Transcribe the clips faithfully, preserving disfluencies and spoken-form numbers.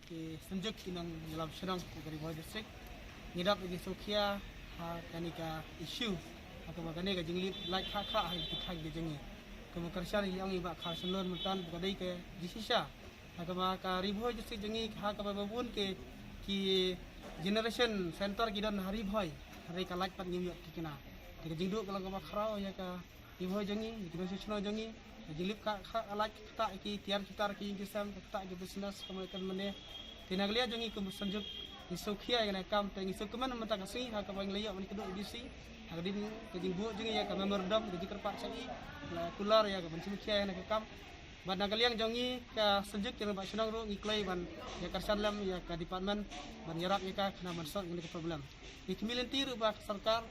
Ki synjuk ki nongïalam shnong ka Ri Bhoi District, ngi dap ïa ki sngewkhia ha kane ka issue ha kaba kane ka jinglip lait khah khah ha ki thaiñ ki jong ngi. Kumba kyrshan ngi ong ïa i Bah Kharshanlun mynta ba ka dei ka jingshisha ha kaba ka Ri Bhoi District jong ngi ha kaba ba bun ki, ki generation center ki don ha Ri Bhoi, hynrei ka lait pat ngim ïoh thikna. Te ka jingduh ka long kaba khraw ïa ka Ri Bhoi jong ngi, ïa ki nongshong shnong jong ngi, ka jinglip khah khah lait, ka ktah ïa ki tiar ki tar ki ïing ki sem, ka ktah ïa ki business, ka mut ka mane. Te na ka liang jong ngi kum ka synjuk ngi sngewkhia ïa kane ka kam, te ngi sngewkmen mynta ka sngi ha kaba ngi la ïoh ban kynduh A D C ha ka dien ka jingbuh jong ngi ïa ka memorandum, ka jingkyrpad sha i, la kular ïa ka ban sngewkhia ïa kane ka kam. Bad na ka liang jong ngi ka synjuk jong ngi Bah Shnong ruh ngi kloi ban ïa kyrshan lem ïa ka department ban ïarap ïa ka khnang ban solve ïa kane ka problem. Ngi khmih lynti ruh ba ka sorkar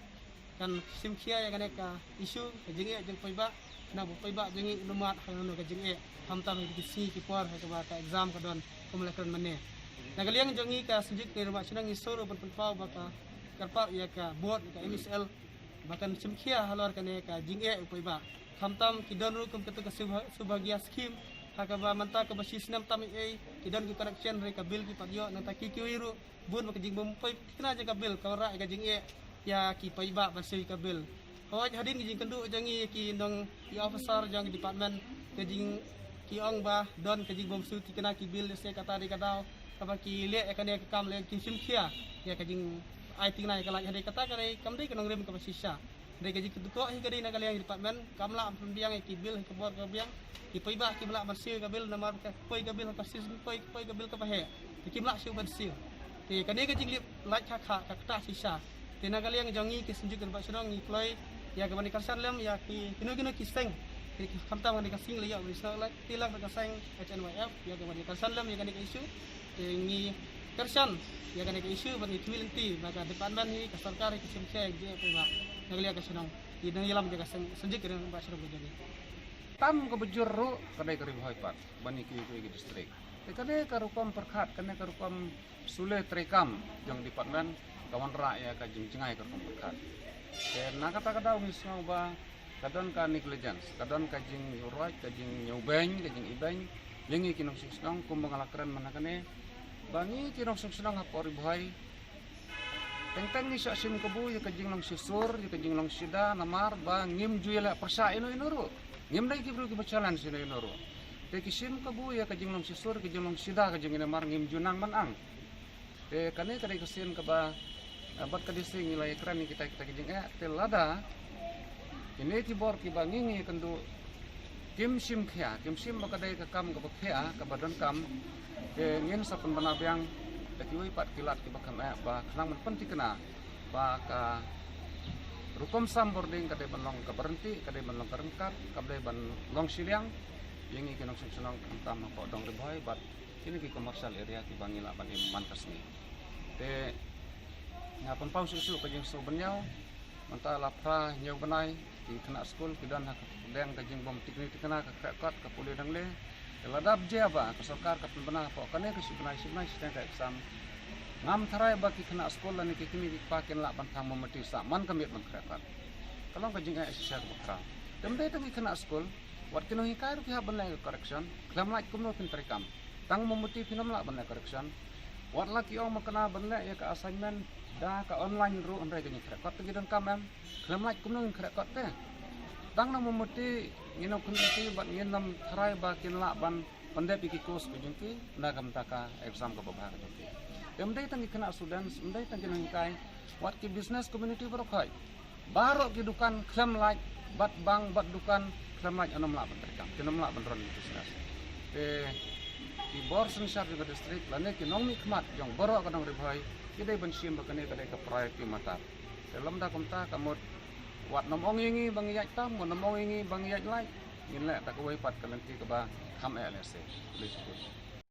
kan shim khia ïa kane ka issue ka jingeh jong paidbah, khnang ba paidbah jong ngi un ym mad ha kane ka jingeh, khamtam ha ki sngi ki por ha kaba ka exam ka don kumba la kren mynne. Na ka liang jong ngi ka synjuk ngi ruh Bah Shnong ngi sngewsih ruh ban pynpaw ba ka kyrpad ïa ka board ka M S L ba kan shim khia halor kane ka jingeh u paidbah. Khamtam ki don ruh kum kata ka Subha-, Subhagya scheme ha kaba mynta kaba shi snem tam ei ei ki don ki connection, hynrei ka bill kim pat ïoh, nangta ki kiwei ruh bun ba ka jingbym poi thikna jong ka bill ka wanrah ïa ka jingeh ïa ki paidbah ban siew ïa ka bill. Hooid, hadien ka jingkynduh jong ngi ïa ki nong, ki officer jong ki department, ka jing, ki ong ba don ka jingbym siew thikna ki bill, lehse kata dei ka daw kaba ki leh ïa kane ka kam, leh kim shim khia ïa ka jingai thikna ïa ka lait, hynrei kata ka dei, kam dei ka nongrim kaba shisha. Dei ka jingkynduh hi ka dei na ka liang department, kam lah ban pynbiang ïa ki bill ha ka bor ka biang. Ki paidbah kim lah ban siew ïa ka bill namar ka poi ka bill ha ka season, poi, poi ka bill kaba heh. Te kim lah shuh ban siew. Te kane ka jinglip lait khah khah ka ktah shisha. Te na ka liang jong ngi ki synjuk Ri Bhoi Shnong ngi kloi ïa ka ban ïa kyrshan lem ïa ki kino kino ki seng. Te khamtam kane ka seng la ïoh ban ïa snoh lait, te lang ka seng H N Y F ïa ka ban ïa kyrshan lem ïa kane ka issue. Te ngi kyrshan ïa kane ka issue bad ngi khmih lynti ba ka department hi, ka sorkar hi, ka shim khia ïa ka jingeh paidbah na ka liang ka shnong. Ki nongïalam jong ka seng, synjuk ki nongïalam shnong ka jong ngi. Tam kaba jur ruh ka dei ka Ri Bhoi pat ban ïa ki, ki, ki district. Te kane ka rukom pyrkhat, kane ka rukom sule treikam jong department ka wanrah ïa ka jingjngai ka rukom pyrkhat. Te na kata ka daw ngi sngew ba ka don ka negligence, ka don ka jingïuhroit, ka jingïuhbeiñ, ka jingibeiñ ïa ngi ki nongshong shnong, kumba nga la kren mynta kane ba ngi ki nongshong shnong hapoh Ri Bhoi teng teng ngi shah shim kabu ïa ka jinglong shisur, ïa ka jinglong shida, namar ba ngim ju ïaleh pyrshah ïano ïano ruh. Ngim dei ki briew kiba challenge ïano ïano ruh. Te ki shim kabu ïa ka jinglong shisur, ka jinglong shida ka jong ngi namar ngim ju nang ban ang. Te kane ka dei ka sien kaba, eh, bad ka dei sien ngi la ïa kren ïa kita kita ki jingeh, te lada kine ki bor kiba ngi ngi ïakynduh kim shim khia, kim shim ba ka dei ka kam kaba khia, kaba donkam. Te ngin sa pynbna biang da kiwei pat ki lad kiba kham eh ba khnang ban pynthikna ba ka rukom sam bording ka dei ban long kaba ryntih, ka dei ban long ka ryngkat, ka dei ban long shiliang ïa ngi ki nongshong shnong khamtam hapoh dong Ri Bhoi bad kine ki commercial area kiba ngi lah ban im man ka sngi. Te nga pynpaw shuh shuh ka jingsngew bynñiaw. Mynta la phra hynñiew bnai ki khynnah skul ki don ha ka pdeng ka jingbym tikni tikna, ka khreh kot, ka pule dang le. Te lada bjia ba ka sorkar ka pynbna hapoh kane ka shi bnai shi bnai shiteng ka exam, ngam tharai ba ki khynnah skul lane ki kmie ki kpa kin lah ban thang mombati sah man ka miet ban khreh kot. Ka long ka jingeh shisha kaba khraw. Te ym dei tang ki khynnah skul, wat ki nonghikai ruh ki hap ban leh ka correction. Khlem lait kumno phin treikam? Tang mombati phin ym lah ban leh correction. Wat la ki ong ma kane ban leh ïa ka assignment da ka online ruh, hynrei ka jingkhreh kot te ki donkam em. Khlem lait kumno ngin khreh kot te? Tang na mombati ngin ym kynti bad ngin ym tharai ba kin lah ban pyndep ïa ki course ka jong ki na ka bynta ka exam kaba bha ka jong ki. Te ym dei tang ki khynnah students, ym dei tang ki nonghikai, wat ki business community baroh khoit. Baroh ki dukan khlem lait, bad bank, bad dukan khlem lait, ynnym lah ban treikam, kin ym lah ban run business. Te ki bor synshar jong ka district lane ki nongmihkhmat jong baroh ka dong Ri Bhoi ki dei ban shim ba kane ka dei ka priority matter. Te lymda kumta ka mut wat nym ong ïa ngi ba ngi ïaid tam, wat nym ong ïa ngi ba ngi ïaid lait. Ngin leh da kawei pat ka lynti kaba kham eh lehse. Khublei shibun.